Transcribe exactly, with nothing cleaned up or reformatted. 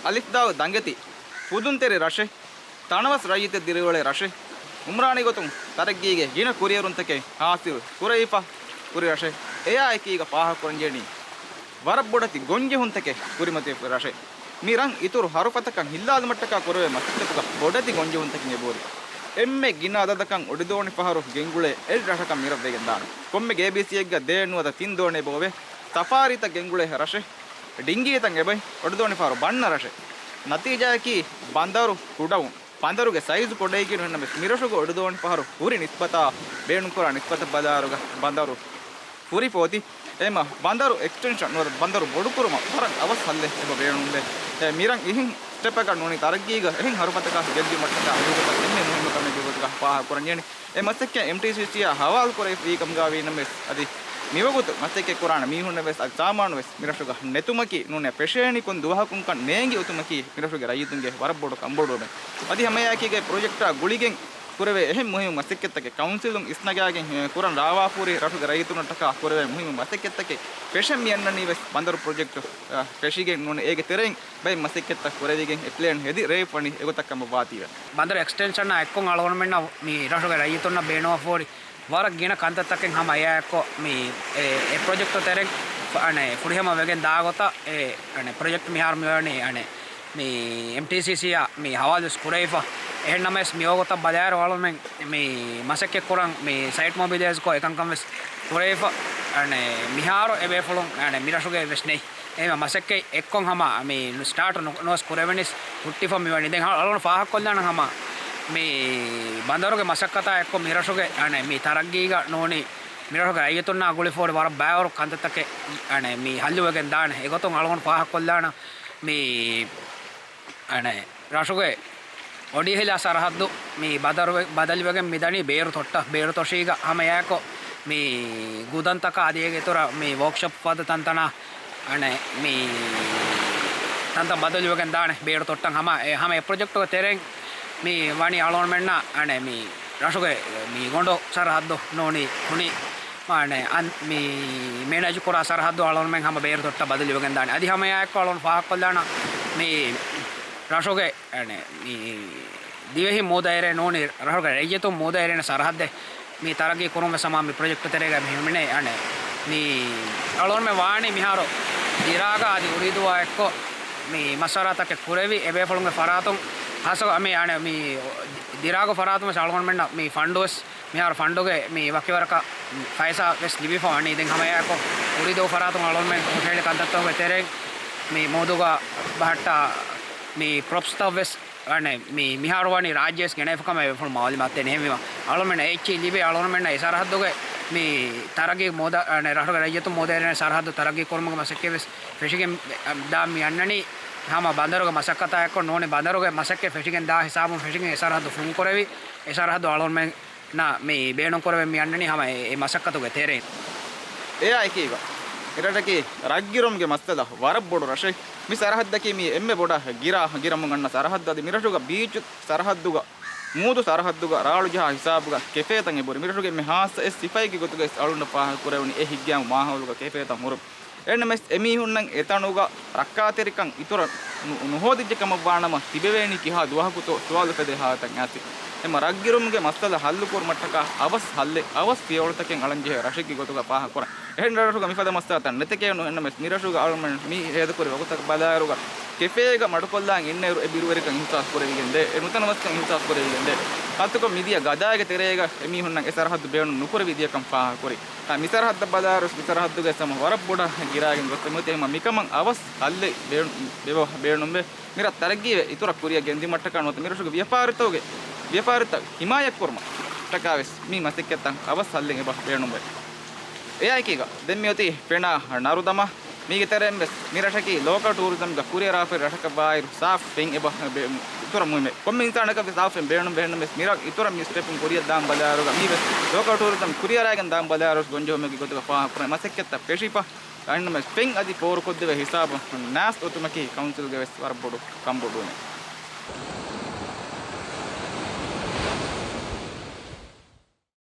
އަލިފްދާއު ދަނގެތި ފުދުންތެރި ރަށެއް، ތަނަވަސް ރައްޔިތެއް ދިރިއުޅޭ ރަށެއް، އުމްރާނީ ގޮތުން ތަރައްގީގެ ގިނަ ކުރިއެރުންތަކެއް ހާސިލް ކުރެވިފަ ހުރި ރަށެއް. އެއާ އެކީގަ ފާހަގަކުރަންޖެހެނީ ވަރަށް ބޮޑެތި ގޮންޖެހުންތަކެއް ކުރިމަތިވެފަ ރަށެއް. މި ރަށް އިތުރު ހަރުފަތަކަށް ހިއްލާލުމަށްޓަކާ ކުރެވޭ މަސައްކަތުގަ ބޮޑެތި ގޮންޖެހުންތަކެއް އެބަހުރި. އެންމެ ގިނަ އަދަދަކަށް އޮޑިދޯނި ފަހަރު ގެންގުޅޭ އެއް ރަށަކަށް މި ރަށް ވެގެން ދާނެ. ކޮންމެ ގޭބީސީއެއްގަ ދޭއް ނުވަތަ ތިން ދޯނި އެބަ އޮވޭ. ސަފާރީތައް ގެންގުޅޭ ރަށެއް. ޑިންގީތައް އެބައި އޮޑިދޯނި ފަހަރު ބަންނަ ރަށެއް. ނަތީޖާއަކީ ބަނދަރު ކުޑަވުން. ބަނދަރުގެ ސައިޒު ކުޑައިގެން ނުހެންނަމެސް މިރަށުގަ އޮޑިދޯނި ފަހަރު ހުރި ނިސްބަތާ ބޭނުންކުރާ ނިސްބަތަށް ބަލާއިރުގަ ބަނދަރު ހުރި ފޯތި. އެހެންމަ ބަނދަރު އެކްސްޓެންޝަން ނުވަތަ ބަނދަރު ބޮޑުކުރުމަށް ވަރަށް އަވަސް ހައްލެއް އެބަ ބޭނުންވޭ. އެ، މިރަށް އިހެން ސްޓެޕަކަށް ނޫނީ ތަރައްގީގަ އެހެން ހަރުފަތަކާ ގެންދިއުމަށްޓަކާ އެހެން މުހިންމު ކަމެއްގެ ގޮތުގަ ފާހަގަކުރަންޖެހެނީ. އެ މަސައްކަތް އެމްޓީސީސީއާ ހަވާލުކުރެވި ކަމުގަ ވީނަމަވެސް އަދި މިވަގުތު މަސައްކަތް ކުރާނެ މީހުންނެއް ވެސް އަދި ސާމާނު ވެސް މިރަށުގަ ނެތުމަކީ ނޫނީ ފެށޭނީ ކޮން ދުވަހަކުންކަން ނޭނގި އޮތުމަކީ މިރަށުގެ ރައްޔިތުންގެ ވަރަށް ބޮޑު ކަންބޮޑުވުމެއް. އަދި ހަމައެއާއެކީގައި ޕްރޮޖެކްޓާ ގުޅިގެން ކުރެވޭ އެހެން މުހިންމު މަސައްކަތްތަކެއް ކައުންސިލުން އިސްނަގާގެން ކުރަން ރާވާފޫރި ރަށުގެ ރައްޔިތުންނަށްޓަކާ ކުރެވޭ މުހިންމު މަސައްކަތްތަކެއް ފެށެން މި އަންނަނީ ވެސް ބަނދަރު ޕްރޮޖެކްޓު، އަ، ފެށިގެން ނޫނީ އޭގެ ތެރެއިން ބައެއް މަސައްކަތްތައް ކުރެވިގެން އެ ޕްލޭން ހެދި ރޭވިފަ ވަނީ އެގޮތަށް ކަމަށް ވާތީވެ. ބަނދަރު އެކްސްޓެންޝަނާ އެއްކޮށް އަޅުގަނޑުމެންނަށް މި ރަށުގެ ރައްޔިތުންނަށް ބޭނުންވެފަ ހުރި ވަރަށް ގިނަ ކަންތައްތަކެއް ހަމަ އެއާއެއްކޮށް މި އެ، އެ ޕްރޮޖެކްޓު ތެރެއިން ފަ-، އަނެ، ފުރިހަމަ ވެގެން ދާ ގޮތަށް އެ، އަނެ، ޕްރޮޖެކްޓް މިހާރު މިވަނީ، އަނެ، މި އެމްޓީސީސީއާ މި ހަވާލުވެސް ކުރެވިފަ. އެހެންނަމަވެސް މި ވަގުތަށް ބަލާއިރު އަޅުމެން މި މަސައްކަތް ކުރަން މި ސައިޓް މޮބިލައިޒްކޮށް އެކަންކަން ވެސް ކުރެވިފަ. އަނެ، މިހާރު އެ ބޭފުޅުން، އަނެ، މި ރަށުގައި ވެސް ނެތް. އެހެން މަސައްކަތް އެއްކޮށް ހަމަ މި ސްޓާޓް ނު-، ނުވެސް ކުރެވެނީސް ހުއްޓިފަ މިވަނީ. ދެން އަޅުގަނޑު ފާހަގަކޮށްލާނަން ހަމަ މި ބަނދަރުގެ މަސައްކަތާ އެއްކޮށް މި ރަށުގެ، އަނެ، މި ތަރައްގީގަ ނޫނީ މި ރަށުގެ ރައްޔިތުންނާ ގުޅިފަ ހުރި ވަރަށް ބައިވަރު ކަންތައްތަކެއް، އަނެ، މި ހައްލުވެގެން ދާނެ. އެގޮތުން އަޅުގަނޑު ފާހަގަކޮށްލާނަން މި، އަނެ، ރަށުގެ އޮޑިހިލާ ސަރަހައްދު މި ބަދަރުވެ-، ބަދަލުވެގެން މިދަނީ ބޭރު ތޮއްޓަށް. ބޭރު ތޮށީގަ ހަމައެއާއެކު މި ގުދަންތަކާ އަދި އޭގެ އިތުރަށް މި ވޯކްޝޮޕް ފަދަ ތަންތަނާ، އަނެ، މި ތަންތަން ބަދަލުވެގެން ދާނެ ބޭރު ތޮއްޓަށް. ހަމަ އެ، ހަމަ އެ ޕްރޮޖެކްޓުގެ ތެރެއިން މި ވަނީ އަޅުގަނޑުމެންނަށް، އަނެ، މި ރަށުގެ މި ގޮނޑު ސަރަހައްދު ނޫނީ ހުނި، އަނެ، އަން-، މި މޭނޭޖު ކުރާ ސަރަހައްދު އަޅުގަނޑުމެން ހަމަ ބޭރު ތޮއްޓަށް ބަދަލުވެގެން ދާނެ. އަދި ހަމައެއާއެކު އަޅުގަނޑު ފާހަގަކޮށްލާނަން މި ރަށުގެ، އަނެ، މި ދިވެހި މޫދައިރޭ ނޫނީ ރަށުގެ ރައްޔިތުން މޫދައިރޭން ސަރަހައްދެއް މި ތަރައްގީ ކުރުން ވެސް ހަމަ މި ޕްރޮޖެކްޓު ތެރޭގަ މި ހިމެނޭ. އަނެ، މި އަޅުގަނޑުމެން ވާނީ މިހާރު ދިރާގަ އަދި އުރީދޫއާ އެއްކޮށް މި މަޝްވަރާތަކެއް ކުރެވި އެބޭފުޅުންގެ ފަރާތުން ހާއްސަކޮށް މި، އަނެ، މި ދިރާގު ފަރާތުން ވެސް އަޅުގަނޑުމެންނަށް މި ފަންޑު ވެސް މިހާރު ފަންޑުގެ މި ވަކިވަރަކަށް ފައިސާ ވެސް ލިބިފަ ވަނީ. ދެން ހަމައެއާއެކު އުރީދޫ ފަރާތުން އަޅުގަނޑުމެން ހޮޓެލް ކަންތައްތަކުގެ ތެރެއިން މި މޫދުގަ ބަހައްޓާ މި ޕްރޮޕްސްތައް ވެސް އަނެ، މި، މިހާރު ވަނީ ރާއްޖެ ވެސް ގެނައިފަ ކަމަށް އެބޭފުޅުން މައުލޫމާތު ދޭނެ. އެހެންވީމަ، އަޅުމެން އެއްޗިހި ލިބޭ އަޅުމެންނަށް އެ ސަރަހައްދުގެ މި ތަރައްގީ މޫދަ-، އަނެ، ރަށުގެ ރައްޔިތުން މޫދައިރޭން ސަރަހައްދު ތަރައްގީ ކުރުމުގެ މަސައްކަތް ވެސް ފެށިގެން ދާ މި އަންނަނީ ހަމަ ބަނދަރުގެ މަސައްކަތާ އެއްކޮށް ނޫނީ ބަނދަރުގެ މަސައްކަތް ފެށިގެން ދާ ހިސާބުން ފެށިގެން އެ ސަރަހައްދު ފުންކުރެވި، އެ ސަރަހައްދު އަޅުމެން ނަށް މި ބޭނުންކުރެވެން މި އަންނަނީ ހަމަ އެ، އެ މަސައްކަތުގެ ތެރެއިން. އެއާއެކީގަ، މިރަށަކީ ރަށްގިރުމުގެ މައްސަލަ ވަރަށް ބޮޑު ރަށެއް. މި ސަރަހައްދަކީ މީ އެންމެ ބޮޑަށް ގިރާ ގިރަމުން އަންނަ ސަރަހައްދު. އަދި މިރަށުގަ ބީޗު ސަރަހައްދުގަ، މޫދު ސަރަހައްދުގަ ރާޅު ޖަހާ ހިސާބުގަ ކެފޭތައް އެބަހުރި. މިރަށުގެ އެންމެ ހާއްސަ އެއް ސިފައެއްގެ ގޮތުގައި އަޅުގަނޑަށް ފާހަގަކުރެވުނީ އެ ހިތްގައިމު މާހައުލުގަ ކެފޭތައް ހުރުން. އެހެންނަމަވެސް، އެމީހުންނަށް އެތަނުގަ ރައްކާތެރިކަން އިތުރަށް ނު-، ނުހޯދިއްޖެ ކަމަށްވާނަމަ، ތިބެވޭނީ ކިހާ ދުވަހަކުތޯ ސުވާލު އުފެދޭ ހާލަތަށް އައިސް. އެމަ ރަށްގިރުމުގެ މައްސަލަ ހައްލުކުރުމަށްޓަކާ އަވަސް ހައްލެއް، އަވަސް ފިޔަވަޅުތަކެއް އަޅަންޖެހޭ ރަށެއްގެ ގޮތުގަ ފާހަގަކުރަން. އެހެން ރަށުގަ މިފަދަ މައްސަލަތައް ނެތެކޭ ނު، އެހެންނަމަވެސް، މިރަށުގަ އަޅުމެން މި ހޭދަކުރި ވަގުތަކަށް ބަލާއިރުގަ، ކެފޭގަ މަޑުކޮށްލާން އިންނައިރު އެ ބިރުވެރިކަން އިހުސާސް ކުރެވިގެންދޭ، އެ ނުތަނަވަސްކަން އިހުސާސް ކުރެވިގެންދޭ. އަތުކޮށް މިދިޔަ ގަދައިގެ ތެރޭގަ އެމީހުންނަށް އެ ސަރަހައްދު ބޭނުން ނުކުރެވި ދިޔަކަން ފާހަގަކުރި. އާ، މި ސަރަހައްދަށް ބަލާއިރު، މި ސަރަހައްދުގެ ސަމަ ވަރަށް ބޮޑަށް ގިރާގެން ގޮސް އެމީހުން މިކަމަށް އަވަސް ހައްލެއް ބޭނު-، ބޭ-، ބޭނުންވޭ. މި ރަށް ތަރައްގީވެ އިތުރަށް ކުރިއަށް ގެންދިއުމަށްޓަކާ ނުވަތަ މިރަށުގެ ވިޔަފާރިތަކުގެ، ވިޔަފާރިތައް ހިމާޔަތްކުރުމަށްޓަކާވެސް މި މަސައްކަތްތައް އަވަސް ހައްލެއް އެބަ ބޭނުންވޭ. އެއާއެކީގަ ދެން މިއޮތީ ފެނާ ނަރުދަމާ. މީގެ ތެރެއިން ވެސް މި ރަށަކީ ލޯކަލް ޓޫރިޒަމްގަ ކުރިއަރާފައި ރަށަކަށް ވާއިރު ސާފް ފެން އެބަ ބޭ-، އިތުރަށް މުހިއްމެއް. ކޮންމެ އިންސާނަކަށް ވެސް ސާފް ފެން ބޭނުން ވެ. އެހެންނަމަވެސް މި ރަށް އިތުރަށް މި ސްޓެޕުން ކުރިއަށް ދާން ބަލާއިރުގަ މީ ވެސް ލޯކަލް ޓޫރިޒަމް ކުރިއަރާގެން ދާން ބަލާއިރު ގޮންޖެހުމެއްގެ ގޮތުގަ ފާހަގަކުރަން މަސައްކަތްތައް ފެށިފަ. އެހެންނަމަވެސް ފެން އަދި ފޯރުކޮށްދެވޭ ހިސާބުން ނާސް އޮތުމަކީ ކައުންސިލްގެ ވެސް ވަރަށް ބޮޑު ކަންބޮޑުވުމެއް.